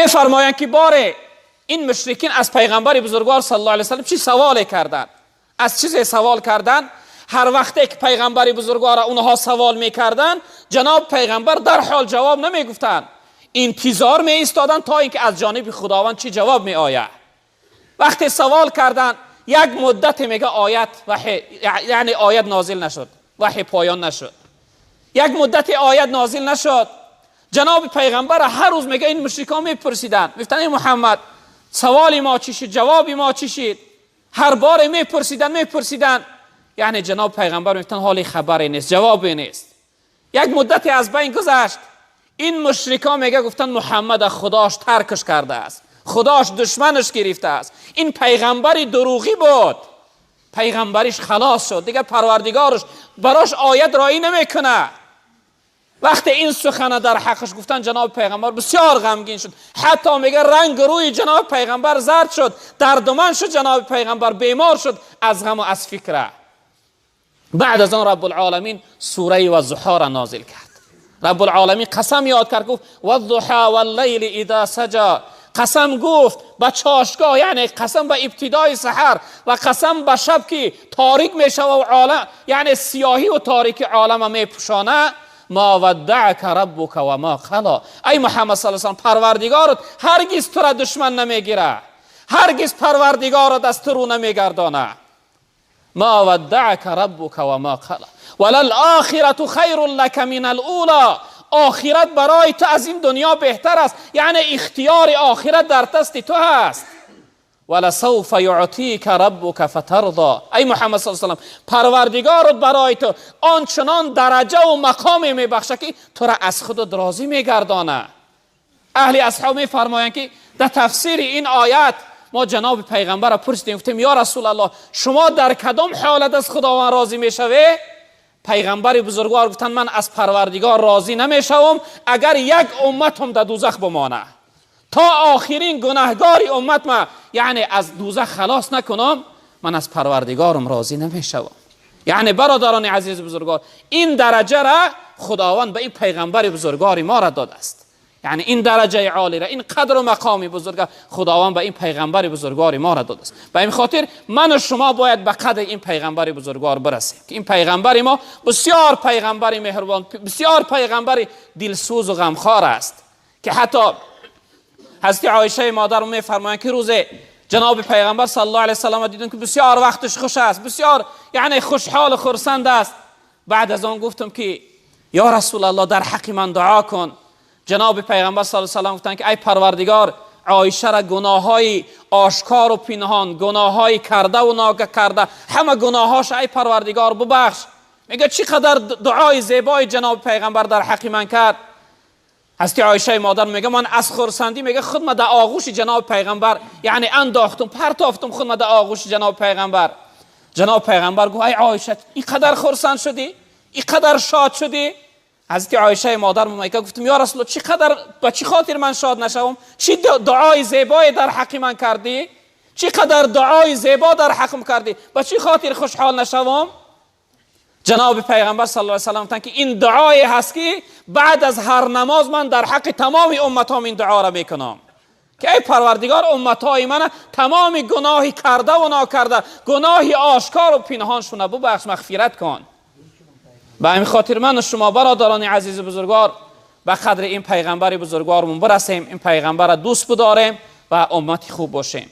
میفرمایند که باره این مشرکین از پیغمبر بزرگوار صلی الله علیه و سلم چی سوال کردند؟ از چیزی سوال کردند؟ هر وقتی که پیغمبر بزرگوار اونها سوال میکردند، جناب پیغمبر در حال جواب نمیگفتند، انتظار می ایستادند تا اینکه از جانب خداوند چی جواب می آید. وقتی سوال کردند یک مدت میگه آیت وحی، یعنی آیت نازل نشد، وحی پایان نشد، یک مدت آیت نازل نشد. جناب پیغمبر هر روز میگه این مشرکان میپرسیدند، میگفتند ای محمد سوال ما چی شد، جواب ما چی شد؟ هر بار میپرسیدند، یعنی جناب پیغمبر میگفتند حالی خبری نیست، جوابی نیست. یک مدتی از بین گذشت، این مشرکان میگه گفتن محمد خداش ترکش کرده است، خداش دشمنش گرفته است، این پیغمبر دروغی بود، پیغمبرش خلاص شد، دیگه پروردگارش براش آیت رایی نمیکنه. وقتی این سخن در حقش گفتن جناب پیغمبر بسیار غمگین شد، حتی میگه رنگ روی جناب پیغمبر زرد شد، دردمند شد، جناب پیغمبر بیمار شد از غم و از فکره. بعد از آن رب العالمین سوره والضحی را نازل کرد. رب العالمین قسم یاد کرد، گفت والضحی واللیل اذا سجی. قسم گفت به چاشگاه، یعنی قسم به ابتدای سحر و قسم به شب که تاریک میشه و عالم، یعنی سیاهی و تاریکی عالم میپوشانه. ما ودعک ربک و ما قلا. ای محمد صلی الله علیه و سلم، پروردگارت هرگز تو را دشمن نمیگیره، هرگز پروردگارت از تو رو نمیگردانه. ما ودعک ربک و ما قلا وللآخرة خیر لک من الاولی. آخرت برای تو از این دنیا بهتر است، یعنی اختیار آخرت در دست تو هست. ولسوف یعطیک ربک فترضی. ای محمد صلی الله علیه و سلم، پروردگارت برای تو آنچنان درجه و مقامی میبخشه که تو را از خود راضی میگردانه. اهل اصحاب میفرمایند که در تفسیر این آیت ما جناب پیغمبر را پرسیدیم، گفتیم یا رسول الله شما در کدام حالت از خداوند راضی میشوی؟ پیغمبر بزرگوار گفتند من از پروردگار راضی نمیشوم اگر یک امت هم در دوزخ بمانه، تا آخرین گناهگار امت ما یعنی از دوزخ خلاص نکنم، من از پروردگارم راضی نمیشوم. یعنی برادران عزیز بزرگوار، این درجه را خداوند به این پیغمبر بزرگوار ما را داده است، یعنی این درجه عالی را، این قدر و مقام بزرگ خداوند به این پیغمبر بزرگوار ما را داده است. به این خاطر من و شما باید به قدر این پیغمبر بزرگوار برسیم که این پیغمبر ما بسیار پیغمبر مهربان، بسیار پیغمبر دلسوز و غمخوار است که حتی حضرت عایشه مادر میفرمایند که روز جناب پیغمبر صلی الله علیه و سلم دیدم که بسیار وقتش خوش است، بسیار یعنی خوشحال و خرسند است. بعد از آن گفتم که یا رسول الله در حق من دعا کن. جناب پیغمبر صلی الله علیه و سلم گفتند که ای پروردگار، عایشه را گناههای آشکار و پنهان، گناههای کرده و ناکرده، همه گناهاش ای پروردگار ببخش. میگه چقدر دعای زیبای جناب پیغمبر در حق من کرد. حضرت عایشه مادر میگه من از خرسندی میگه خود ما در آغوش جناب پیغمبر یعنی انداختم، پرتافتم خود ما در آغوش جناب پیغمبر. جناب پیغمبر گفت ای عایشه اینقدر خرسند شدی، اینقدر شاد شدی؟ حضرت عایشه مادر میگه گفتم یا رسول الله چقدر با چی خاطر من شاد نشوم؟ چی دعای زیبای در حق من کردی؟ چقدر دعای زیبا در حقم کردی، با چی خاطر خوشحال نشوم؟ جناب پیغمبر صلی الله علیه و سلم گفتند که این دعای هست که بعد از هر نماز من در حق تمام امتام این دعا را میکنم که ای پروردگار امتای من تمام گناهی کرده و ناکرده، گناهی آشکار و پنهانشون ببخش، مغفرت کن. به این خاطر من و شما برادران عزیز بزرگوار به قدر این پیغمبر بزرگوارمون برسیم، این پیغمبر را دوست بداریم و امتی خوب باشیم.